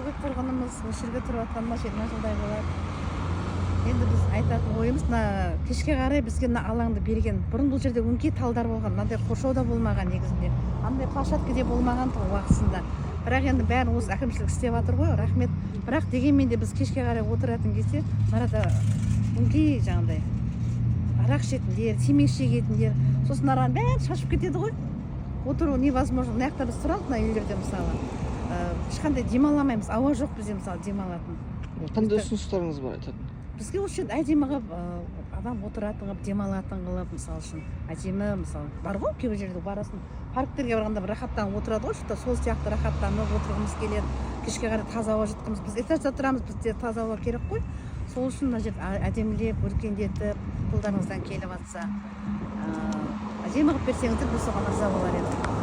Бөгет тұрғынымыз. Осы жерге тұрып жатқаныма 20 жылдай болады. Енді біз айтатын ойымыз: мына кешке қарай бізге мына алаңды берген. Бұрын бұл жерде өңкей талдар болған, мынандай қоршау да болмаған негізінде, андай площадка де болмаған тұғын уақытысында. Бірақ енді бәрін осы әкімшілік істеп жатыр ғой, рахмет. Бірақ дегенмен де біз кешке қарай отыратын кезде мына арада өңкей жаңағыдай арақ ішетіндер, темекі шегетіндер, сосын араның бәрін шашып кетеді ғой, отыру невозможно. Мына жақта біз тұрамыз, мына үйлерде, мысалы, ешқандай демала алмаймыз, ауа жоқ бізде, мысалы, демалатын. Қандай ұсыныстарыңыз бар айтатын? Бізге осы жерде әдемі қылып, адам отыратын қылып, демалатын қылып, мысалы үшін, әдемі, мысалы, бар ғой, кейбір жерде барасың, парктерге барғанда бір рахаттанып отырады ғой, что сол сияқты рахаттанып отырғымыз келеді. Кешке қарай таза ауа жұтқымыз, біз этажда тұрамыз, бізде таза ауа керек қой. Сол үшін мына жерді әдемілеп, өркендетіп, қолдарыңыздан келіп жатса, әдемі қылып берсеңіздер, біз соған ырза болар едік.